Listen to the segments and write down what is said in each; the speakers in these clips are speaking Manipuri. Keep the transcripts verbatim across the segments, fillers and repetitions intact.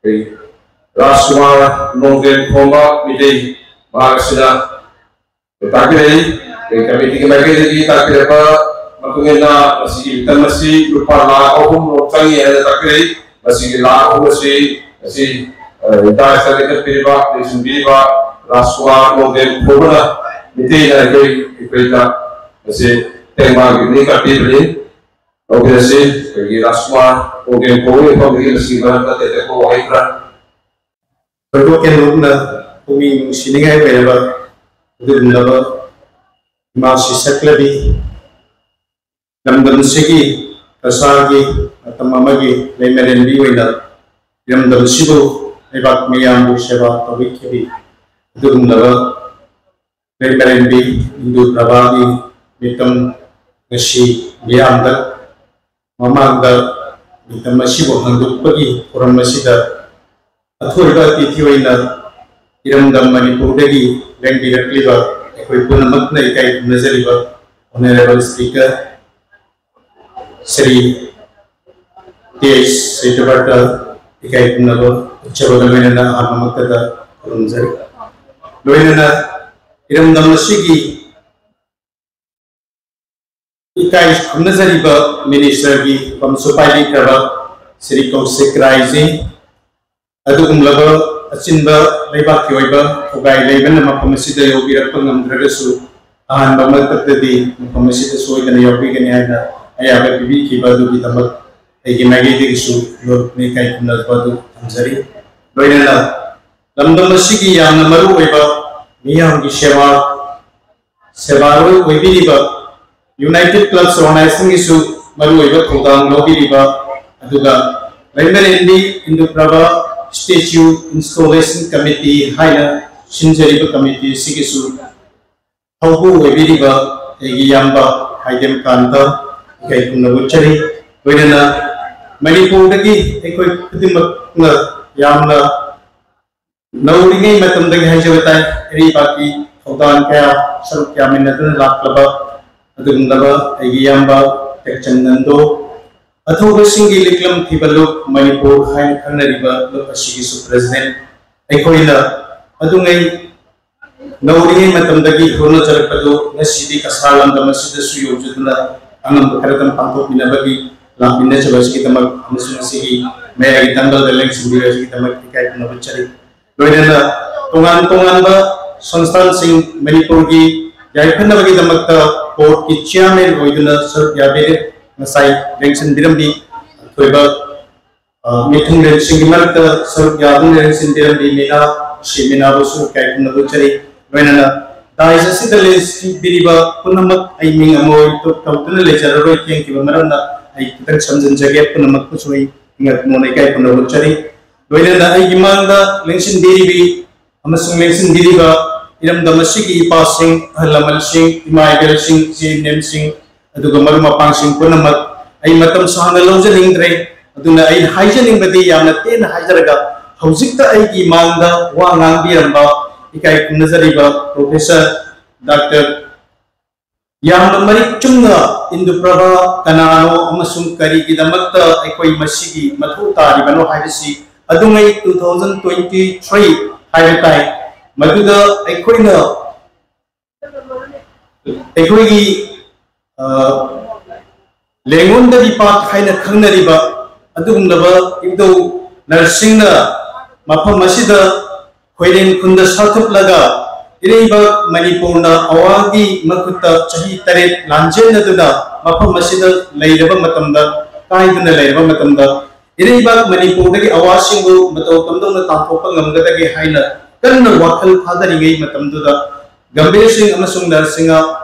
ꯑꯩꯈꯣꯏ ꯔꯥꯖꯀꯨꯃꯥꯔ ꯅꯣꯡꯗꯦꯟ ꯈꯣꯝꯕ ꯃꯤꯇꯩ, ꯃꯍꯥꯛ ꯑꯁꯤꯅ ꯇꯥꯛꯄꯤꯔꯛꯏ꯫ ꯑꯩꯈꯣꯏ ꯀꯃꯤꯇꯤꯒꯤ ꯃꯥꯏꯀꯩꯗꯒꯤ ꯇꯥꯛꯄꯤꯔꯛꯄ ꯃꯇꯨꯡ ꯏꯟꯅ ꯃꯁꯤꯒꯤ ꯃꯤꯇꯝ ꯑꯁꯤ ꯂꯨꯄꯥ ꯂꯥꯈ ꯑꯍꯨꯝ ꯔꯣꯝ ꯆꯪꯏ ꯍꯥꯏꯅ ꯇꯥꯛꯄꯤꯔꯛꯏ꯫ ꯃꯁꯤꯒꯤ ꯂꯥꯈ ꯑꯍꯨꯝ ꯑꯁꯤ ꯉꯁꯤ, ꯑ, ꯗꯥꯏꯁꯇ ꯂꯦꯡꯈꯠꯄꯤꯔꯤꯕ, ꯂꯦꯡꯁꯤꯟꯕꯤꯔꯤꯕ ꯔꯥꯖꯀꯨꯃꯥꯔ ꯅꯣꯡꯗꯦꯟ ꯈꯣꯝꯕꯅ ꯃꯤꯇꯩꯅ ꯑꯩꯈꯣꯏ, ꯑꯩꯈꯣꯏꯗ ꯉꯁꯤ ꯇꯦꯡꯕꯥꯡꯒꯤ ꯃꯤ ꯀꯠꯄꯤꯕꯅꯤ꯫ ꯂꯧꯃꯤꯟꯅꯁꯤ꯫ ꯑꯩꯈꯣꯏꯒꯤ ꯔꯥꯖꯀꯨꯃꯥꯔ ꯄ꯭ꯔꯣꯒ꯭ꯔꯦꯝ ꯀꯧꯕꯒꯤ ꯃꯐꯝꯗꯒꯤ ꯃꯁꯤꯒꯤ ꯃꯔꯝꯗ ꯇꯦꯟꯇꯛꯄ ꯋꯥꯍꯩ ꯈꯔ꯫ ꯊꯣꯏꯗꯣꯛ ꯍꯦꯟꯗꯣꯛꯅ ꯄꯨꯛꯅꯤꯡ ꯅꯨꯡꯁꯤꯅꯤꯡꯉꯥꯏ ꯑꯣꯏꯔꯕ ꯑꯗꯨꯒꯨꯝꯂꯕ ꯏꯃꯥꯁꯤ ꯁꯛꯂꯕꯤ ꯂꯝꯗꯝꯁꯤꯒꯤ ꯄ꯭ꯔꯖꯥꯒꯤ ꯃꯇꯝ ꯑꯃꯒꯤ ꯂꯩꯃꯔꯦꯟꯕꯤ ꯑꯣꯏꯅ ꯏꯔꯝꯗꯝꯁꯤꯕꯨ ꯂꯩꯕꯥꯛ ꯃꯤꯌꯥꯝꯕꯨ ꯁꯦꯕꯥ ꯇꯧꯕꯤꯈꯤꯕꯤ ꯑꯗꯨꯒꯨꯝꯂꯕ ꯂꯩꯃꯔꯦꯟꯕꯤ ꯏꯟꯗꯨ ꯄ꯭ꯔꯚꯥꯒꯤ ꯃꯤꯇꯝ ꯉꯁꯤ ꯃꯤꯌꯥꯝꯗ ꯃꯃꯥꯡꯗ ꯃꯤꯇꯝ ꯑꯁꯤꯕꯨ ꯍꯥꯡꯗꯣꯛꯄꯒꯤ ꯊꯧꯔꯝ ꯑꯁꯤꯗ ꯑꯊꯣꯏꯕ ꯑꯇꯤꯊꯤ ꯑꯣꯏꯅ ꯏꯔꯝꯗꯝ ꯃꯅꯤꯄꯨꯔꯗꯒꯤ ꯂꯦꯡꯕꯤꯔꯛꯂꯤꯕ ꯑꯩꯈꯣꯏ ꯄꯨꯝꯅꯃꯛꯅ ꯏꯀꯥꯏ ꯈꯨꯝꯅꯖꯔꯤꯕ Honourable Speaker Shri T H Siddha Patil ꯏꯀꯥꯏ ꯈꯨꯝꯅꯕ ꯎꯠꯆꯕꯒ ꯂꯣꯏꯅꯅ ꯑꯍꯥꯟꯕꯃꯛꯇꯗ ꯈꯨꯔꯨꯝꯖꯔꯤ꯫ ꯂꯣꯏꯅꯅ ꯏꯔꯝꯗꯝ ꯑꯁꯤꯒꯤ ꯏꯀꯥꯏ ꯈꯨꯝꯅꯖꯔꯤꯕ ꯃꯤꯅꯤꯁꯇꯔꯒꯤ ꯐꯝꯁꯨ ꯄꯥꯏꯕꯤꯈ꯭ꯔꯕ ꯁ꯭ꯔꯤ ꯀꯧꯁꯤꯛ ꯔꯥꯏꯖꯤ, ꯑꯗꯨꯒꯨꯝꯂꯕ ꯑꯆꯤꯟꯕ ꯂꯩꯕꯥꯛꯀꯤ ꯑꯣꯏꯕ ꯊꯧꯒꯥꯏ ꯂꯩꯕꯅ ꯃꯐꯝ ꯑꯁꯤꯗ ꯌꯧꯕꯤꯔꯛꯄ ꯉꯝꯗ꯭ꯔꯒꯁꯨ, ꯑꯍꯥꯟꯕ ꯃꯛꯇꯗꯗꯤ ꯃꯐꯝ ꯑꯁꯤꯗ ꯁꯣꯏꯗꯅ ꯌꯥꯎꯕꯤꯒꯅꯤ ꯍꯥꯏꯅ ꯑꯌꯥꯕ ꯄꯤꯕꯤꯈꯤꯕ ꯑꯗꯨꯒꯤꯗꯃꯛ ꯑꯩꯒꯤ ꯃꯥꯏꯀꯩꯗꯒꯤꯁꯨ ꯂꯣꯏꯅ ꯏꯀꯥꯏ ꯈꯨꯝꯅꯕ ꯑꯗꯨ ꯊꯝꯖꯔꯤ꯫ ꯂꯣꯏꯅꯅ ꯂꯝꯗꯝ ꯑꯁꯤꯒꯤ ꯌꯥꯝꯅ ꯃꯔꯨ ꯑꯣꯏꯕ ꯃꯤꯌꯥꯝꯒꯤ ꯁꯦꯕꯥ, ꯁꯦꯕꯥꯔꯣꯏ ꯑꯣꯏꯕꯤꯔꯤꯕ United Clubs Organizationꯒꯤꯁꯨ ꯃꯔꯨ ꯑꯣꯏꯕ ꯊꯧꯗꯥꯡ ꯂꯧꯕꯤꯔꯤꯕ, ꯑꯗꯨꯒ ꯂꯩꯃꯔꯦꯟꯕꯤ ꯏꯟꯗꯨ ꯄ꯭ꯔꯚꯥ Statue Installation Committee ꯍꯥꯏꯅ ꯁꯤꯟꯖꯔꯤꯕ ꯀꯃꯤꯇꯤ ꯑꯁꯤꯒꯤꯁꯨ ꯊꯧꯕꯨ ꯑꯣꯏꯕꯤꯔꯤꯕ ꯑꯩꯒꯤ ꯏꯌꯥꯝꯕ ꯈꯥꯏꯗꯦꯝ ꯀꯥꯟꯇ ꯏꯀꯥꯏ ꯈꯨꯝꯅꯕ ꯎꯠꯆꯔꯤ꯫ ꯂꯣꯏꯅꯅ ꯃꯅꯤꯄꯨꯔꯗꯒꯤ ꯑꯩꯈꯣꯏ ꯈꯨꯗꯤꯡꯃꯛꯅ ꯌꯥꯝꯅ ꯅꯧꯔꯤꯉꯩ ꯃꯇꯝꯗꯒꯤ ꯍꯥꯏꯖꯕ ꯇꯥꯏ, ꯏꯔꯩꯄꯥꯛꯀꯤ ꯊꯧꯗꯥꯡ ꯀꯌꯥ ꯁꯔꯨꯛ ꯌꯥꯃꯤꯟꯅꯗꯨꯅ ꯂꯥꯛꯂꯕ ꯑꯗꯨꯒꯨꯝꯂꯕ ꯑꯩꯒꯤ ꯏꯌꯥꯝꯕ ꯇꯦꯛꯆꯝ ꯅꯟꯗꯣ, ꯑꯊꯧꯕꯁꯤꯡꯒꯤ ꯂꯤꯛꯂꯝ ꯊꯤꯕ ꯂꯨꯞ ꯃꯅꯤꯄꯨꯔ ꯍꯥꯏꯅ ꯈꯪꯅꯔꯤꯕ ꯂꯨꯞ ꯑꯁꯤꯒꯤꯁꯨ ꯄ꯭ꯔꯦꯁꯤꯗꯦꯟꯠ꯫ ꯑꯩꯈꯣꯏꯅ ꯑꯗꯨꯉꯩ ꯅꯧꯔꯤꯉꯩ ꯃꯇꯝꯗꯒꯤ ꯍꯣꯠꯅꯖꯔꯛꯄꯗꯨ ꯉꯁꯤꯗꯤ ꯀꯁꯥꯔ ꯂꯝꯗꯝ ꯑꯁꯤꯗꯁꯨ ꯌꯧꯖꯗꯨꯅ ꯑꯉꯝꯕ ꯈꯔꯗꯪ ꯄꯥꯡꯊꯣꯛꯃꯤꯟꯅꯕꯒꯤ ꯂꯥꯛꯃꯤꯟꯅꯖꯕ ꯑꯁꯤꯒꯤꯗꯃꯛ ꯑꯃꯁꯨꯡ ꯉꯁꯤꯒꯤ ꯃꯌꯥꯏꯒꯤ ꯇꯪꯒꯜꯗ ꯂꯦꯡꯁꯤꯟꯕꯤꯕ ꯑꯁꯤꯒꯤꯗꯃꯛ ꯏꯀꯥꯏ ꯈꯨꯝꯅꯕ ꯎꯠꯆꯔꯤ꯫ ꯂꯣꯏꯅꯅ ꯇꯣꯉꯥꯟ ꯇꯣꯉꯥꯟꯕ ꯁꯪꯁꯊꯥꯟꯁꯤꯡ ꯃꯅꯤꯄꯨꯔꯒꯤ ꯌꯥꯏꯐꯅꯕꯒꯤꯗꯃꯛꯇ ꯕꯣꯔꯗꯀꯤ ꯆꯤꯌꯥꯔꯃꯦꯟ ꯑꯣꯏꯗꯨꯅ ꯁꯔꯨꯛ ꯌꯥꯕꯤꯔꯦ꯫ ꯉꯁꯥꯏ ꯂꯦꯡꯁꯤꯟꯕꯤꯔꯝꯕꯤ ꯑꯊꯣꯏꯕ, ꯑ, ꯃꯤꯊꯨꯡꯂꯦꯟꯁꯤꯡꯒꯤ ꯃꯔꯛꯇ ꯁꯔꯨꯛ ꯌꯥꯗꯨꯅ ꯂꯦꯡꯁꯤꯟꯕꯤꯔꯝꯕꯤ ꯃꯤꯅꯥ, ꯁꯤ ꯃꯤꯅꯥꯕꯨꯁꯨ ꯏꯀꯥꯏ ꯈꯨꯝꯅꯕ ꯎꯠꯆꯔꯤ꯫ ꯂꯣꯏꯅꯅ ꯗꯥꯏꯁ ꯑꯁꯤꯗ ꯂꯦꯡꯁꯤꯟꯕꯤꯔꯤꯕ ꯄꯨꯝꯅꯃꯛ ꯑꯩ ꯃꯤꯡ ꯑꯃ ꯑꯣꯏ ꯇꯧꯗꯨꯅ ꯂꯩꯖꯔꯔꯣꯏ, ꯊꯦꯡꯈꯤꯕ ꯃꯔꯝꯅ꯫ ꯑꯩ ꯈꯤꯇꯪ ꯁꯝꯖꯤꯟꯖꯒꯦ, ꯄꯨꯝꯅꯃꯛꯄꯨꯁꯨ ꯑꯩ ꯏꯪꯅ ꯏꯀꯥꯏ ꯈꯨꯝꯅꯕ ꯎꯠꯆꯔꯤ꯫ ꯂꯣꯏꯅꯅ ꯑꯩꯒꯤ ꯃꯥꯡꯗ ꯂꯦꯡꯁꯤꯟꯕꯤꯔꯤꯕꯤ ꯑꯃꯁꯨꯡ ꯂꯦꯡꯁꯤꯟꯕꯤꯔꯤꯕ ꯏꯔꯝꯗꯝ ꯑꯁꯤꯒꯤ ꯏꯄꯥꯁꯤꯡ, ꯑꯍꯜ ꯂꯃꯟꯁꯤꯡ, ꯏꯃꯥ ꯏꯕꯦꯜꯁꯤꯡ, ꯏꯆꯦ ꯏꯅꯦꯝꯁꯤꯡ, ꯑꯗꯨꯒ ꯃꯔꯨꯞ ꯃꯄꯥꯡꯁꯤꯡ ꯄꯨꯝꯅꯃꯛ, ꯑꯩ ꯃꯇꯝ ꯁꯥꯡꯅ ꯂꯧꯖꯅꯤꯡꯗ꯭ꯔꯦ꯫ ꯑꯗꯨꯅ ꯑꯩꯅ ꯍꯥꯏꯖꯅꯤꯡꯕꯗꯤ ꯌꯥꯝꯅ ꯇꯦꯟꯅ ꯍꯥꯏꯖꯔꯒ, ꯍꯧꯖꯤꯛꯇ ꯑꯩꯒꯤ ꯃꯥꯡꯗ ꯋꯥ ꯉꯥꯡꯕꯤꯔꯝꯕ ꯏꯀꯥꯏ ꯈꯨꯝꯅꯖꯔꯤꯕ ꯄ꯭ꯔꯣꯐꯦꯁꯔ ꯗꯥꯛꯇꯔ ꯌꯥꯝꯅ ꯃꯔꯤꯛ ꯆꯨꯝꯅ ꯏꯟꯗꯨ ꯄ꯭ꯔꯚꯥ ꯀꯅꯥꯅꯣ ꯑꯃꯁꯨꯡ ꯀꯔꯤꯒꯤꯗꯃꯛꯇ ꯑꯩꯈꯣꯏ ꯃꯁꯤꯒꯤ ꯃꯊꯧ ꯇꯥꯔꯤꯕꯅꯣ ꯍꯥꯏꯕꯁꯤ ꯑꯗꯨꯉꯩ two thousand twenty three ꯍꯥꯏꯕ ꯇꯥꯏ꯫ ꯃꯗꯨꯗ ꯑꯩꯈꯣꯏꯅ, ꯑꯩꯈꯣꯏꯒꯤ, ꯑ, ꯂꯦꯡꯉꯣꯟꯗ ꯂꯩꯄꯥꯛ ꯍꯥꯏꯅ ꯈꯪꯅꯔꯤꯕ ꯑꯗꯨꯒꯨꯝꯂꯕ ꯏꯕꯨꯙꯧ ꯅꯔꯁꯤꯡꯅ ꯃꯐꯝ ꯑꯁꯤꯗ ꯈꯣꯏꯔꯦꯟ ꯈꯨꯟꯗ ꯁꯥꯊꯨꯞꯂꯒ ꯏꯔꯩꯕꯥꯛ ꯃꯅꯤꯄꯨꯔꯅ ꯑꯋꯥꯒꯤ ꯃꯈꯨꯠꯇ ꯆꯍꯤ ꯇꯔꯦꯠ ꯂꯥꯟꯖꯦꯟꯅꯗꯨꯅ ꯃꯐꯝ ꯑꯁꯤꯗ ꯂꯩꯔꯕ ꯃꯇꯝꯗ, ꯀꯥꯏꯗꯨꯅ ꯂꯩꯔꯕ ꯃꯇꯝꯗ, ꯏꯔꯩꯕꯥꯛ ꯃꯅꯤꯄꯨꯔꯗꯒꯤ ꯑꯋꯥꯁꯤꯡꯕꯨ ꯃꯇꯧ ꯀꯝꯗꯧꯅ ꯇꯥꯟꯊꯣꯛꯄ ꯉꯝꯒꯗꯒꯦ ꯍꯥꯏꯅ ꯀꯟꯅ ꯋꯥꯈꯜ ꯊꯥꯗꯔꯤꯉꯩ ꯃꯇꯝꯗꯨꯗ, ꯒꯝꯚꯤꯔ ꯁꯤꯡ ꯑꯃꯁꯨꯡ ꯅꯔꯁꯤꯡꯍ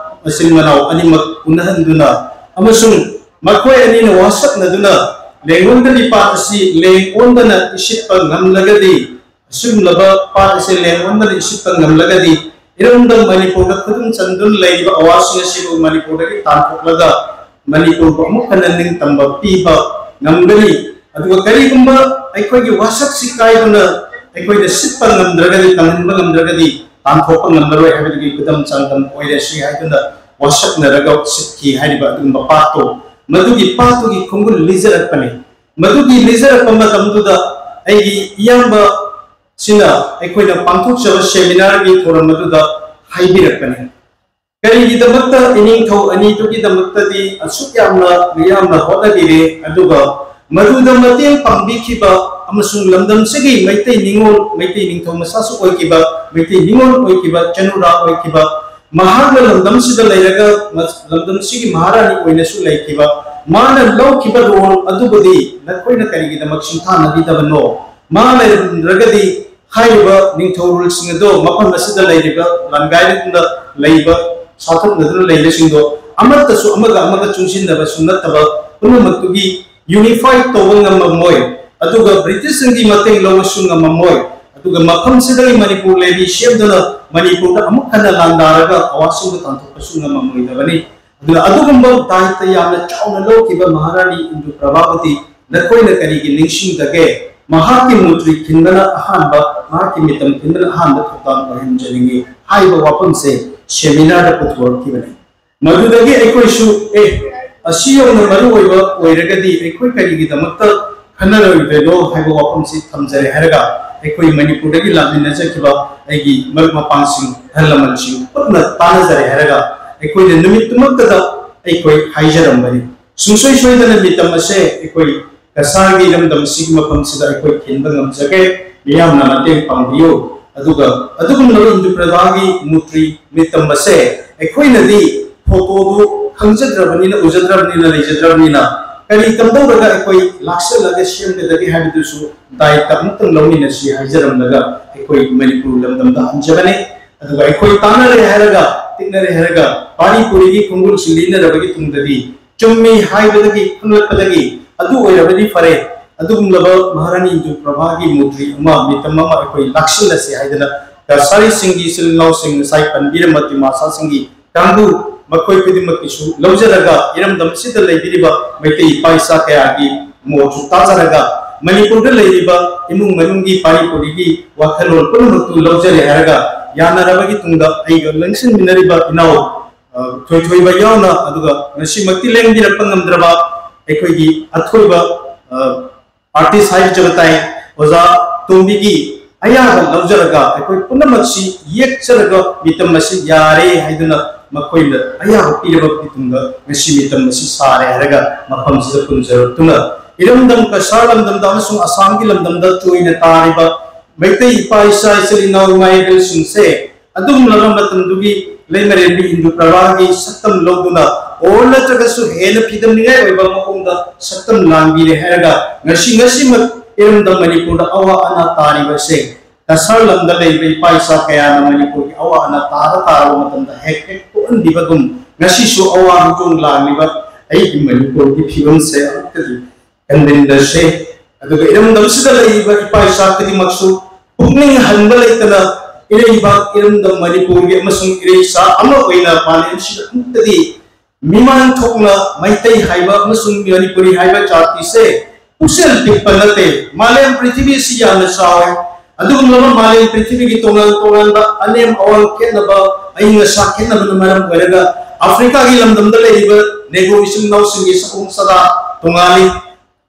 ꯃꯆꯤꯟ ꯃꯅꯥꯎ ꯑꯅꯤꯃꯛ ꯎꯅꯍꯟꯗꯨꯅ ꯑꯃꯁꯨꯡ ꯃꯈꯣꯏ ꯑꯅꯤꯅ ꯋꯥꯁꯛꯅꯗꯨꯅ ꯂꯦꯡꯉꯣꯟꯗ ꯂꯩꯄꯥꯛ ꯑꯁꯤ ꯂꯦꯡ ꯑꯣꯟꯗꯅ ꯏꯁꯤꯠꯄ ꯉꯝꯂꯒꯗꯤ, ꯑꯁꯤꯒꯨꯝꯂꯕ ꯄꯥꯠ ꯑꯁꯤ ꯂꯦꯡ ꯑꯣꯟꯗꯅ ꯏꯁꯤꯠꯄ ꯉꯝꯂꯒꯗꯤ, ꯏꯔꯝꯗꯝ ꯃꯅꯤꯄꯨꯔꯗ ꯈꯨꯗꯨꯝ ꯆꯟꯗꯨꯅ ꯂꯩꯔꯤꯕ ꯑꯋꯥꯁꯤꯡ ꯑꯁꯤꯕꯨ ꯃꯅꯤꯄꯨꯔꯗꯒꯤ ꯇꯥꯟꯊꯣꯛꯂꯒ ꯃꯅꯤꯄꯨꯔꯕꯨ ꯑꯃꯨꯛ ꯍꯟꯅ ꯅꯤꯡꯇꯝꯕ ꯄꯤꯕ ꯉꯝꯒꯅꯤ꯫ ꯑꯗꯨꯒ ꯀꯔꯤꯒꯨꯝꯕ ꯑꯩꯈꯣꯏꯒꯤ ꯋꯥꯁꯛꯁꯤ ꯀꯥꯏꯗꯨꯅ ꯑꯩꯈꯣꯏꯅ ꯁꯤꯠꯄ ꯉꯝꯗ꯭ꯔꯒꯗꯤ, ꯀꯪꯍꯟꯕ ꯉꯝꯗ꯭ꯔꯒꯗꯤ, ꯇꯥꯟꯊꯣꯛꯄ ꯉꯝꯂꯔꯣꯏ ꯍꯥꯏꯕꯗꯨꯒꯤ ꯈꯨꯗꯝ ꯆꯥꯡꯗꯝ ꯑꯣꯏꯔꯁꯤ ꯍꯥꯏꯗꯨꯅ ꯋꯥꯁꯛꯅꯔꯒ ꯁꯤꯠꯈꯤ ꯍꯥꯏꯔꯤꯕ ꯑꯗꯨꯒꯨꯝꯕ ꯄꯥꯠꯇꯣ ꯃꯗꯨꯒꯤ ꯄꯥꯠꯇꯨꯒꯤ ꯈꯣꯡꯒꯨꯜ ꯂꯤꯖꯔꯛꯄꯅꯤ꯫ ꯃꯗꯨꯒꯤ ꯂꯤꯖꯔꯛꯄ ꯃꯇꯝꯗꯨꯗ ꯑꯩꯒꯤ ꯏꯌꯥꯝꯕ ꯁꯤꯅ ꯑꯩꯈꯣꯏꯅ ꯄꯥꯡꯊꯣꯛꯆꯕ seminarꯒꯤ ꯊꯧꯔꯝ ꯑꯗꯨꯗ ꯍꯥꯏꯕꯤꯔꯛꯄꯅꯤ꯫ ꯀꯔꯤꯒꯤꯗꯃꯛꯇ ꯏꯅꯤꯡꯊꯧ ꯑꯅꯤꯗꯨꯒꯤꯗꯃꯛꯇꯗꯤ ꯑꯁꯨꯛ ꯌꯥꯝꯅ ꯃꯤꯌꯥꯝꯅ ꯍꯣꯠꯅꯕꯤꯔꯦ, ꯑꯗꯨꯒ ꯃꯗꯨꯗ ꯃꯇꯦꯡ ꯄꯥꯡꯕꯤꯈꯤꯕ ꯑꯃꯁꯨꯡ ꯂꯝꯗꯝꯁꯤꯒꯤ ꯃꯩꯇꯩ ꯅꯤꯉꯣꯜ, ꯃꯩꯇꯩ ꯅꯤꯡꯊꯧ ꯃꯆꯥꯁꯨ ꯑꯣꯏꯈꯤꯕ, ꯃꯩꯇꯩ ꯅꯤꯉꯣꯜ ꯑꯣꯏꯈꯤꯕ, ꯆꯅꯨꯔꯥ ꯑꯣꯏꯈꯤꯕ, ꯃꯍꯥꯛꯅ ꯂꯝꯗꯝꯁꯤꯗ ꯂꯩꯔꯒ ꯂꯝꯗꯝꯁꯤꯒꯤ ꯃꯍꯥꯔꯥꯅꯤ ꯑꯣꯏꯅꯁꯨ ꯂꯩꯈꯤꯕ, ꯃꯥꯅ ꯂꯧꯈꯤꯕ role ꯑꯗꯨꯕꯨꯗꯤ ꯅꯈꯣꯏꯅ ꯀꯔꯤꯒꯤꯗꯃꯛ ꯁꯤꯡꯊꯥꯅꯕꯤꯗꯕꯅꯣ? ꯃꯥ ꯂꯩꯔꯝꯗ꯭ꯔꯒꯗꯤ ꯍꯥꯏꯔꯤꯕ ꯅꯤꯡꯊꯧꯔꯣꯜꯁꯤꯡ ꯑꯗꯣ ꯃꯐꯝ ꯑꯁꯤꯗ ꯂꯩꯔꯤꯕ ꯂꯥꯟꯒꯥꯏꯗꯨꯅ ꯂꯩꯕ, ꯁꯥꯊꯣꯛꯅꯗꯨꯅ ꯂꯩꯕꯁꯤꯡꯗꯣ ꯑꯃꯠꯇꯁꯨ ꯑꯃꯒ ꯑꯃꯒ ꯆꯨꯡꯁꯤꯟꯅꯕꯁꯨ ꯅꯠꯇꯕ ꯄꯨꯝꯅꯃꯛꯇꯨꯒꯤ unify ꯇꯧꯕ ꯉꯝꯃꯝꯃꯣꯏ꯫ ꯑꯗꯨꯒ ꯕ꯭ꯔꯤꯇꯤꯁꯁꯤꯡꯒꯤ ꯃꯇꯦꯡ ꯂꯧꯕꯁꯨ ꯉꯝꯃꯝꯃꯣꯏ꯫ ꯑꯗꯨꯒ ꯃꯐꯝꯁꯤꯗꯒꯤ ꯃꯅꯤꯄꯨꯔ levy ꯁꯦꯝꯗꯨꯅ ꯃꯅꯤꯄꯨꯔꯗ ꯑꯃꯨꯛ ꯍꯟꯅ ꯂꯥꯟꯗꯥꯔꯒ ꯑꯋꯥꯁꯤꯡꯕꯨ ꯇꯥꯟꯊꯣꯛꯄꯁꯨ ꯉꯝꯃꯝꯃꯣꯏꯗꯕꯅꯤ꯫ ꯑꯗꯨꯅ ꯑꯗꯨꯒꯨꯝꯕ ꯗꯥꯏꯇ ꯌꯥꯝꯅ ꯆꯥꯎꯅ ꯂꯧꯈꯤꯕ ꯃꯍꯥꯔꯥꯅꯤ ꯏꯟꯗꯨ ꯄ꯭ꯔꯚꯥꯕꯨꯗꯤ ꯅꯈꯣꯏꯅ ꯀꯔꯤꯒꯤ ꯅꯤꯡꯁꯤꯡꯗꯒꯦ? ꯃꯍꯥꯛꯀꯤ ꯃꯨꯔꯇꯤ ꯈꯤꯟꯕꯅ ꯑꯍꯥꯟꯕ, ꯃꯍꯥꯛꯀꯤ ꯃꯤꯇꯝ ꯈꯤꯟꯕꯅ ꯑꯍꯥꯟꯕ ꯊꯧꯗꯥꯡ ꯑꯣꯏꯍꯟꯖꯅꯤꯡꯏ ꯍꯥꯏꯕ ꯋꯥꯐꯝꯁꯦ seminarꯗ ꯄꯨꯊꯣꯔꯛꯈꯤꯕꯅꯤ꯫ ꯃꯗꯨꯗꯒꯤ ꯑꯩꯈꯣꯏꯁꯨ, ꯑꯦ, ꯑꯁꯤ ꯌꯧꯅ ꯃꯔꯨ ꯑꯣꯏꯕ ꯑꯣꯏꯔꯒꯗꯤ ꯑꯩꯈꯣꯏ ꯀꯔꯤꯒꯤꯗꯃꯛꯇ ꯈꯟꯅꯔꯣꯏꯗꯣꯏꯅꯣ ꯍꯥꯏꯕ ꯋꯥꯐꯝꯁꯤ ꯊꯝꯖꯔꯦ ꯍꯥꯏꯔꯒ, ꯑꯩꯈꯣꯏ ꯃꯅꯤꯄꯨꯔꯗꯒꯤ ꯂꯥꯛꯃꯤꯟꯅꯖꯈꯤꯕ ꯑꯩꯒꯤ ꯃꯔꯨꯞ ꯃꯄꯥꯡꯁꯤꯡ, ꯑꯍꯜ ꯂꯃꯟꯁꯤꯡ ꯄꯨꯟꯅ ꯇꯥꯟꯅꯖꯔꯦ ꯍꯥꯏꯔꯒ, ꯑꯩꯈꯣꯏꯅ ꯅꯨꯃꯤꯠꯇꯨꯃꯛꯇꯗ ꯑꯩꯈꯣꯏ ꯍꯥꯏꯖꯔꯝꯕꯅꯤ꯫ ꯁꯨꯡꯁꯣꯏ ꯁꯣꯏꯗꯅ ꯃꯤꯇꯝ ꯑꯁꯦ ꯑꯩꯈꯣꯏ ꯀꯁꯥꯔꯒꯤ ꯏꯔꯝꯗꯝꯁꯤꯒꯤ ꯃꯐꯝꯁꯤꯗ ꯑꯩꯈꯣꯏ ꯊꯤꯟꯕ ꯉꯝꯖꯒꯦ꯫ ꯃꯤꯌꯥꯝꯅ ꯃꯇꯦꯡ ꯄꯥꯡꯕꯤꯌꯨ꯫ ꯑꯗꯨꯒ ꯑꯗꯨꯒꯨꯝꯂꯕ ꯏꯟꯗꯨ ꯄ꯭ꯔꯚꯥꯒꯤ ꯃꯨꯔꯇꯤ ꯃꯤꯇꯝ ꯑꯁꯦ ꯑꯩꯈꯣꯏꯅꯗꯤ ꯐꯣꯇꯣꯗꯨ ꯈꯪꯖꯗ꯭ꯔꯕꯅꯤꯅ, ꯎꯖꯗ꯭ꯔꯕꯅꯤꯅ, ꯂꯩꯖꯗ꯭ꯔꯕꯅꯤꯅ ꯀꯔꯤ ꯀꯝꯗꯧꯔꯒ ꯑꯩꯈꯣꯏ ꯂꯥꯛꯁꯜꯂꯒ ꯁꯦꯝꯒꯗꯒꯦ ꯍꯥꯏꯕꯗꯨꯁꯨ ꯗꯥꯏꯇ ꯑꯃꯨꯛꯇꯪ ꯂꯧꯃꯤꯟꯅꯁꯤ ꯍꯥꯏꯖꯔꯝꯂꯒ ꯑꯩꯈꯣꯏ ꯃꯅꯤꯄꯨꯔ ꯂꯝꯗꯝꯗ ꯍꯟꯖꯕꯅꯤ꯫ ꯑꯗꯨꯒ ꯑꯩꯈꯣꯏ ꯇꯥꯟꯅꯔꯦ ꯍꯥꯏꯔꯒ, ꯇꯤꯛꯅꯔꯦ ꯍꯥꯏꯔꯒ, ꯄꯥꯔꯤ ꯄꯨꯔꯤꯒꯤ ꯈꯣꯡꯒꯨꯜꯁꯤ ꯂꯤꯅꯔꯕꯒꯤ ꯇꯨꯡꯗꯗꯤ ꯆꯨꯝꯃꯤ ꯍꯥꯏꯕꯗꯒꯤ ꯈꯪꯂꯛꯄꯗꯒꯤ ꯑꯗꯨ ꯑꯣꯏꯔꯕꯗꯤ ꯐꯔꯦ, ꯑꯗꯨꯒꯨꯝꯂꯕ ꯃꯍꯥꯔꯥꯅꯤ ꯏꯟꯗꯨ ꯄ꯭ꯔꯚꯥꯒꯤ ꯃꯨꯔꯇꯤ ꯑꯃ, ꯃꯤꯇꯝ ꯑꯃ ꯑꯩꯈꯣꯏ ꯂꯥꯛꯁꯤꯜꯂꯁꯤ ꯍꯥꯏꯗꯅ ꯀꯁꯥꯔꯤꯁꯤꯡꯒꯤ ꯏꯆꯤꯜ ꯏꯅꯥꯎꯁꯤꯡ ꯉꯁꯥꯏ ꯄꯟꯕꯤꯔꯝꯕ ꯗꯤꯃꯥꯁꯥꯁꯤꯡꯒꯤ ꯀꯥꯡꯕꯨ ꯃꯈꯣꯏ ꯈꯨꯗꯤꯡꯃꯛꯀꯤꯁꯨ ꯂꯧꯖꯔꯒ ꯏꯔꯝꯗꯝꯁꯤꯗ ꯂꯩꯕꯤꯔꯤꯕ ꯃꯩꯇꯩ ꯏꯄꯥ ꯏꯆꯥ ꯀꯌꯥꯒꯤ ꯃꯣꯠꯁꯨ ꯇꯥꯖꯔꯒ ꯃꯅꯤꯄꯨꯔꯗ ꯂꯩꯔꯤꯕ ꯏꯃꯨꯡ ꯃꯅꯨꯡꯒꯤ ꯄꯥꯔꯤ ꯄꯨꯔꯤꯒꯤ ꯋꯥꯈꯜꯂꯣꯟ ꯄꯨꯝꯅꯃꯛꯇꯨ ꯂꯧꯖꯔꯦ ꯍꯥꯏꯔꯒ ꯌꯥꯅꯔꯕꯒꯤ ꯇꯨꯡꯗ ꯑꯩꯒ ꯂꯦꯡꯁꯤꯟꯃꯤꯟꯅꯔꯤꯕ ꯏꯅꯥꯎ ꯊꯣꯏꯊꯣꯏꯕ ꯌꯥꯎꯅ, ꯑꯗꯨꯒ ꯉꯁꯤꯃꯛꯇꯤ ꯂꯦꯡꯕꯤꯔꯛꯄ ꯉꯝꯗ꯭ꯔꯕ ꯑꯩꯈꯣꯏꯒꯤ ꯑꯊꯣꯏꯕ ꯑꯥꯔꯇꯤꯁ ꯍꯥꯏꯖꯕ ꯇꯥꯏ, ꯑꯣꯖꯥ ꯇꯣꯝꯕꯤꯒꯤ ꯑꯌꯥꯕ ꯂꯧꯖꯔꯒ ꯑꯩꯈꯣꯏ ꯄꯨꯝꯅꯃꯛꯁꯤ ꯌꯦꯛꯆꯔꯒ ꯃꯤꯇꯝ ꯑꯁꯤ ꯌꯥꯔꯦ ꯍꯥꯏꯗꯨꯅ ꯃꯈꯣꯏꯅ ꯑꯌꯥꯕ ꯄꯤꯔꯕ ꯃꯇꯨꯡꯗ ꯉꯁꯤ ꯃꯤꯇꯝ ꯑꯁꯤ ꯁꯥꯔꯦ ꯍꯥꯏꯔꯒ ꯃꯐꯝꯁꯤꯗ ꯄꯨꯟꯖꯔꯛꯇꯨꯅ ꯏꯔꯝꯗꯝ ꯀꯁꯥꯔ ꯂꯝꯗꯝꯗ ꯑꯃꯁꯨꯡ ꯑꯁꯥꯝꯒꯤ ꯂꯝꯗꯝꯗ ꯇꯣꯏꯅ ꯇꯥꯔꯤꯕ ꯃꯩꯇꯩ ꯏꯄꯥ ꯏꯆꯥ ꯏꯆꯤꯜ ꯏꯅꯥꯎ ꯏꯃꯥ ꯏꯕꯦꯜꯁꯤꯡꯁꯦ ꯑꯗꯨꯒꯨꯝꯂꯕ ꯃꯇꯝꯗꯨꯒꯤ ꯂꯩꯃꯔꯦꯟꯕꯤ ꯏꯟꯗꯨ ꯄ꯭ꯔꯚꯥꯒꯤ ꯁꯛꯇꯝ ꯂꯧꯗꯨꯅ ꯑꯣꯔ ꯅꯠꯇ꯭ꯔꯒꯁꯨ ꯍꯦꯟꯅ ꯐꯤꯗꯝꯅꯤꯡꯉꯥꯏ ꯑꯣꯏꯕ ꯃꯑꯣꯡꯗ ꯁꯛꯇꯝ ꯂꯥꯡꯕꯤꯔꯦ ꯍꯥꯏꯔꯒ ꯉꯁꯤ ꯉꯁꯤꯃꯛ ꯏꯔꯝꯗꯝ ꯃꯅꯤꯄꯨꯔꯗ ꯑꯋꯥ ꯑꯅꯥ ꯇꯥꯔꯤꯕꯁꯦ ꯀꯁꯥꯔ ꯂꯝꯗ ꯂꯩꯕ ꯏꯄꯥ ꯏꯆꯥ ꯀꯌꯥꯅ ꯃꯅꯤꯄꯨꯔꯒꯤ ꯑꯋꯥ ꯑꯅꯥ ꯇꯥꯔ ꯇꯥꯔꯕ ꯃꯇꯝꯗ ꯍꯦꯛ ꯍꯦꯛ ꯄꯣꯛꯍꯟꯕꯤꯕꯒꯨꯝ ꯉꯁꯤꯁꯨ ꯑꯋꯥ ꯍꯧꯗꯣꯡ ꯂꯥꯡꯂꯤꯕ ꯑꯩꯒꯤ ꯃꯅꯤꯄꯨꯔꯒꯤ ꯐꯤꯕꯝꯁꯦ ꯑꯃꯨꯛꯇꯗꯤ ꯀꯟꯕꯤꯟꯗꯁꯦ꯫ ꯑꯗꯨꯒ ꯏꯔꯝꯗꯝꯁꯤꯗ ꯂꯩꯔꯤꯕ ꯏꯄꯥ ꯏꯆꯥ ꯈꯨꯗꯤꯡꯃꯛꯁꯨ ꯄꯨꯛꯅꯤꯡ ꯍꯟꯕ ꯂꯩꯇꯅ ꯏꯔꯩꯕꯥꯛ ꯏꯔꯝꯗꯝ ꯃꯅꯤꯄꯨꯔꯒꯤ ꯑꯃꯁꯨꯡ ꯏꯔꯩꯆꯥ ꯑꯃ ꯑꯣꯏꯅ ꯃꯥꯂꯦꯝꯁꯤꯗ ꯑꯃꯨꯛꯇꯗꯤ ꯃꯤꯃꯥꯡ ꯊꯣꯛꯅ ꯃꯩꯇꯩ ꯍꯥꯏꯕ ꯑꯃꯁꯨꯡ ꯃꯅꯤꯄꯨꯔꯤ ꯍꯥꯏꯕ ꯖꯥꯇꯤꯁꯦ ꯄꯨꯛꯆꯦꯜ ꯄꯤꯛꯄ ꯅꯠꯇꯦ꯫ ꯃꯥꯂꯦꯝ ꯄ꯭ꯔꯤꯊꯤꯕꯤꯁꯤ ꯌꯥꯝꯅ ꯆꯥꯎꯋꯦ꯫ ꯑꯗꯨꯒꯨꯝꯂꯕ ꯃꯥꯂꯦꯝ ꯄ꯭ꯔꯤꯊꯤꯕꯤꯒꯤ ꯇꯣꯉꯥꯟ ꯇꯣꯉꯥꯟꯕ ꯑꯅꯦꯝ ꯑꯋꯥꯡ ꯈꯦꯠꯅꯕ, ꯑꯏꯪ ꯑꯁꯥ ꯈꯦꯠꯅꯕꯅ ꯃꯔꯝ ꯑꯣꯏꯔꯒ ꯑꯐ꯭ꯔꯤꯀꯥꯒꯤ ꯂꯝꯗꯝꯗ ꯂꯩꯔꯤꯕ ꯅꯦꯒ꯭ꯔꯣ ꯏꯆꯤꯜ ꯏꯅꯥꯎꯁꯤꯡꯒꯤ ꯁꯑꯣꯡ ꯁꯥꯗꯥ ꯇꯣꯉꯥꯜꯂꯤ꯫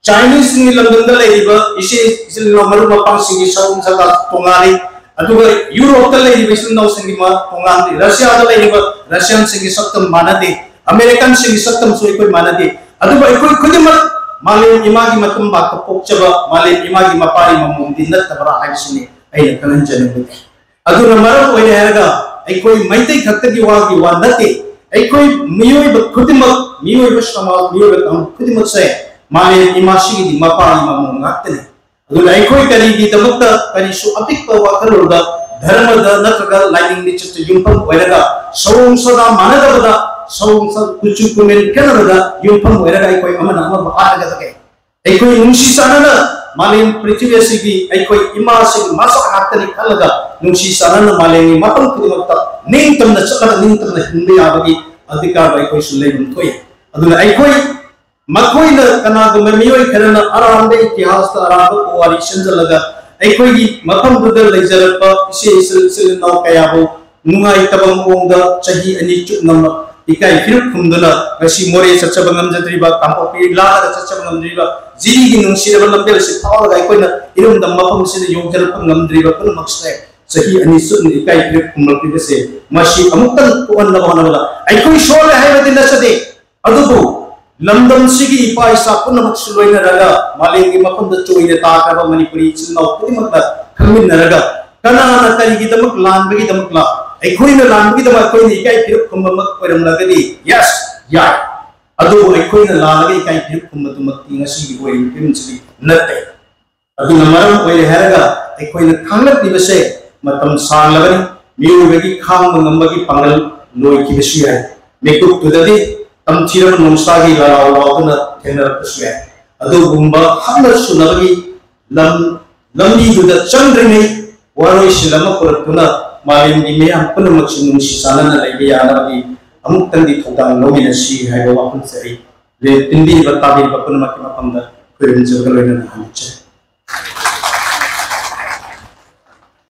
ꯆꯥꯏꯅꯤꯁꯁꯤꯡꯒꯤ ꯂꯝꯗꯝꯗ ꯂꯩꯔꯤꯕ ꯏꯆꯦ ꯏꯆꯤꯜ ꯏꯅꯥꯎ ꯃꯔꯨꯞ ꯃꯄꯥꯡꯁꯤꯡꯒꯤ ꯁꯑꯣꯡ ꯁꯥꯗꯥ ꯇꯣꯉꯥꯜꯂꯤ꯫ ꯑꯗꯨꯒ ꯌꯨꯔꯣꯞꯇ ꯂꯩꯔꯤꯕ ꯏꯆꯤꯜ ꯏꯅꯥꯎꯁꯤꯡꯒꯤ ꯃꯥ ꯇꯣꯉꯥꯜꯂꯤ꯫ ꯔꯁꯤꯌꯥꯗ ꯂꯩꯔꯤꯕ ꯔꯁꯤꯌꯥꯟꯁꯤꯡꯒꯤ ꯁꯛꯇꯝ ꯃꯥꯟꯅꯗꯦ꯫ ꯑꯃꯦꯔꯤꯀꯥꯟꯁꯤꯡꯒꯤ ꯁꯛꯇꯝꯁꯨ ꯑꯩꯈꯣꯏ ꯃꯥꯟꯅꯗꯦ꯫ ꯑꯗꯨꯕꯨ ꯑꯩꯈꯣꯏ ꯈꯨꯗꯤꯡꯃꯛ ꯃꯥꯂꯦꯝ ꯏꯃꯥꯒꯤ ꯃꯇꯝꯕꯥꯛꯇ ꯄꯣꯛꯆꯕ ꯃꯥꯂꯦꯝ ꯏꯃꯥꯒꯤ ꯃꯄꯥꯔꯤ ꯃꯃꯣꯝꯗꯤ ꯅꯠꯇꯕ꯭ꯔꯥ ꯍꯥꯏꯕꯁꯤꯅꯤ ꯑꯩꯅ ꯈꯪꯍꯟꯖꯅꯤꯡꯕꯗꯤ꯫ ꯑꯗꯨꯅ ꯃꯔꯝ ꯑꯣꯏꯔꯦ ꯍꯥꯏꯔꯒ ꯑꯩꯈꯣꯏ ꯃꯩꯇꯩ ꯈꯛꯇꯒꯤ ꯋꯥꯒꯤ ꯋꯥ ꯅꯠꯇꯦ꯫ ꯑꯩꯈꯣꯏ ꯃꯤꯑꯣꯏꯕ ꯈꯨꯗꯤꯡꯃꯛ, ꯃꯤꯑꯣꯏꯕ ꯁꯃꯥꯖ, ꯃꯤꯑꯣꯏꯕ ꯀꯥꯡꯂꯨꯞ ꯈꯨꯗꯤꯡꯃꯛꯁꯦ ꯃꯥꯂꯦꯝ ꯏꯃꯥꯁꯤꯒꯤꯗꯤ ꯃꯄꯥꯒꯤ ꯃꯃꯣꯝ ꯉꯥꯛꯇꯅꯤ꯫ ꯑꯗꯨꯅ ꯑꯩꯈꯣꯏ ꯀꯔꯤꯒꯤꯗꯃꯛꯇ ꯀꯔꯤꯁꯨ ꯑꯄꯤꯛꯄ ꯋꯥꯈꯜꯂꯣꯟꯗ, ꯙꯔꯃꯗ ꯅꯠꯇ꯭ꯔꯒ ꯂꯥꯏꯅꯤꯡ ꯂꯤꯆꯠꯇ ꯌꯨꯝꯐꯝ ꯑꯣꯏꯔꯒ ꯁꯑꯣꯡ ꯁꯥꯗꯥ ꯃꯥꯟꯅꯗꯕꯗ, ꯁꯑꯣꯡ ꯁꯥ-, ꯀꯨꯆꯨ ꯀꯨꯃꯦꯟ ꯈꯦꯠꯅꯕꯗ ꯌꯨꯝꯐꯝ ꯑꯣꯏꯔꯒ ꯑꯩꯈꯣꯏ ꯑꯃꯅ ꯑꯃꯕꯨ ꯍꯥꯠꯅꯒꯗꯒꯦ? ꯑꯩꯈꯣꯏ ꯅꯨꯡꯁꯤ ꯆꯥꯟꯅꯅ ꯃꯥꯂꯦꯝ ꯄ꯭ꯔꯤꯊꯤꯕꯤ ꯑꯁꯤꯒꯤ ꯑꯩꯈꯣꯏ ꯏꯃꯥꯁꯤꯒꯤ ꯃꯁꯛ ꯉꯥꯛꯇꯅꯤ ꯈꯜꯂꯒ ꯅꯨꯡꯁꯤ ꯆꯥꯟꯅꯅ ꯃꯥꯂꯦꯝꯒꯤ ꯃꯐꯝ ꯈꯨꯗꯤꯡꯃꯛꯇ ꯅꯤꯡꯇꯝꯅ ꯆꯠꯂꯒ ꯅꯤꯡꯇꯝꯅ ꯍꯤꯡꯕ ꯌꯥꯕꯒꯤ ꯑꯙꯤꯀꯥꯔꯗꯣ ꯑꯩꯈꯣꯏꯁꯨ ꯂꯩꯐꯝ ꯊꯣꯛꯏ꯫ ꯑꯗꯨꯅ ꯑꯩꯈꯣꯏ ꯃꯈꯣꯏꯅ ꯀꯅꯥꯒꯨꯝꯕ ꯃꯤꯑꯣꯏ ꯈꯔꯅ ꯑꯔꯥꯟꯕ ꯏꯇꯤꯍꯥꯁꯇ ꯑꯔꯥꯟꯕ ꯄꯨꯋꯥꯔꯤ ꯁꯦꯝꯖꯤꯜꯂꯒ ꯑꯩꯈꯣꯏꯒꯤ ꯃꯐꯝꯗꯨꯗ ꯂꯩꯖꯔꯛꯄ ꯏꯆꯦ ꯏꯆꯤꯜ ꯏꯆꯤꯜ ꯏꯅꯥꯎ ꯀꯌꯥꯕꯨ ꯅꯨꯡꯉꯥꯏꯇꯕ ꯃꯑꯣꯡꯗ ꯆꯍꯤ ꯑꯅꯤ ꯆꯨꯞꯅꯃꯛ ꯏꯀꯥꯏ ꯐꯤꯔꯨꯛ ꯈꯨꯝꯗꯨꯅ ꯉꯁꯤ ꯃꯣꯔꯦ ꯆꯠꯆꯕ ꯉꯝꯖꯗ꯭ꯔꯤꯕ, ꯀꯥꯡꯄꯣꯛꯄꯤ ꯂꯥꯜꯂꯒ ꯆꯠꯆꯕ ꯉꯝꯗ꯭ꯔꯤꯕ, ꯖꯤꯔꯤꯒꯤ ꯅꯨꯡꯁꯤꯔꯕ ꯂꯝꯕꯦꯜ ꯑꯁꯤ ꯐꯥꯎꯔꯒ ꯑꯩꯈꯣꯏꯅ ꯏꯔꯝꯗꯝ ꯃꯐꯝꯁꯤꯗ ꯌꯧꯖꯔꯛꯄ ꯉꯝꯗ꯭ꯔꯤꯕ ꯄꯨꯝꯅꯃꯛꯁꯦ ꯆꯍꯤ ꯑꯅꯤ ꯆꯨꯞꯅ ꯏꯀꯥꯏ ꯐꯤꯔꯨꯛ ꯈꯨꯝꯂꯛꯂꯤꯕꯁꯦ ꯃꯁꯤ ꯑꯃꯨꯛꯇꯪ ꯀꯣꯛꯍꯟꯅꯕ ꯍꯣꯠꯅꯕꯗ ꯑꯩꯈꯣꯏ ꯁꯣꯜꯂꯦ ꯍꯥꯏꯕꯗꯤ ꯅꯠꯆꯗꯦ꯫ ꯑꯗꯨꯕꯨ ꯂꯝꯗꯝꯁꯤꯒꯤ ꯏꯄꯥ ꯏꯆꯥ ꯄꯨꯝꯅꯃꯛꯁꯨ ꯂꯣꯏꯅꯔꯒ ꯃꯥꯂꯦꯝꯒꯤ ꯃꯐꯝꯗ ꯆꯣꯏꯅ ꯇꯥꯈ꯭ꯔꯕ ꯃꯅꯤꯄꯨꯔꯤ ꯏꯆꯤꯜ ꯏꯅꯥꯎ ꯈꯨꯗꯤꯡꯃꯛꯇ ꯈꯪꯃꯤꯟꯅꯔꯒ ꯀꯅꯥꯅ ꯀꯔꯤꯒꯤꯗꯃꯛ ꯂꯥꯟꯕꯒꯤꯗꯃꯛꯂ? ꯑꯩꯈꯣꯏꯅ ꯂꯥꯟꯕꯒꯤꯗꯃꯛ ꯑꯩꯈꯣꯏꯅ ꯏꯀꯥꯏ ꯐꯤꯔꯨꯛ ꯈꯨꯝꯕꯃꯛ ꯑꯣꯏꯔꯝꯂꯒꯗꯤ ꯌꯦꯁ, ꯌꯥꯏ꯫ ꯑꯗꯨꯕꯨ ꯑꯩꯈꯣꯏꯅ ꯂꯥꯜꯂꯒ ꯏꯀꯥꯏ ꯐꯤꯔꯨꯛ ꯈꯨꯝꯕꯗꯨꯃꯛꯇꯤ ꯉꯁꯤꯒꯤ ꯑꯣꯏꯔꯤꯕ ꯐꯤꯕꯝꯁꯤꯗꯤ ꯅꯠꯇꯦ꯫ ꯑꯗꯨꯅ ꯃꯔꯝ ꯑꯣꯏꯔꯦ ꯍꯥꯏꯔꯒ ꯑꯩꯈꯣꯏꯅ ꯈꯥꯡꯂꯛꯂꯤꯕꯁꯦ ꯃꯇꯝ ꯁꯥꯡꯂꯕꯅꯤ꯫ ꯃꯤꯑꯣꯏꯕꯒꯤ ꯈꯥꯡꯕ ꯉꯝꯕꯒꯤ ꯄꯥꯡꯒꯜ ꯂꯣꯏꯈꯤꯕꯁꯨ ꯌꯥꯏ꯫ ꯃꯤꯀꯨꯞꯇꯨꯗꯗꯤ ꯇꯝꯊꯤꯔꯕ ꯅꯣꯡꯁꯥꯒꯤ ꯂꯥꯂꯥꯎ ꯂꯥꯎꯗꯨꯅ ꯊꯦꯡꯅꯔꯛꯄꯁꯨ ꯌꯥꯏ꯫ ꯑꯗꯨꯒꯨꯝꯕ ꯍꯥꯠꯅ ꯁꯨꯅꯕꯒꯤ ꯂꯝ ꯂꯝꯕꯤꯗꯨꯗ ꯆꯪꯗ꯭ꯔꯤꯉꯩ ꯋꯥꯔꯣꯏꯁꯤꯟ ꯑꯃ ꯄꯨꯔꯛꯇꯨꯅ ꯃꯥꯂꯦꯝꯒꯤ ꯃꯤꯌꯥꯝ ꯄꯨꯝꯅꯃꯛꯁꯨ ꯅꯨꯡꯁꯤ ꯆꯥꯟꯅꯅ ꯂꯩꯕ ꯌꯥꯅꯕꯒꯤ ꯑꯃꯨꯛꯇꯪꯗꯤ ꯊꯧꯗꯥꯡ ꯂꯧꯃꯤꯟꯅꯁꯤ ꯍꯥꯏꯕ ꯋꯥꯐꯝꯁꯦ ꯑꯩ ꯇꯤꯟꯕꯤꯔꯤꯕ ꯇꯥꯕꯤꯔꯤꯕ ꯄꯨꯝꯅꯃꯛꯀꯤ ꯃꯐꯝꯗ ꯈꯣꯏꯔꯨꯝꯖꯕꯒ ꯂꯣꯏꯅꯅ ꯍꯥꯏꯖꯔꯤ꯫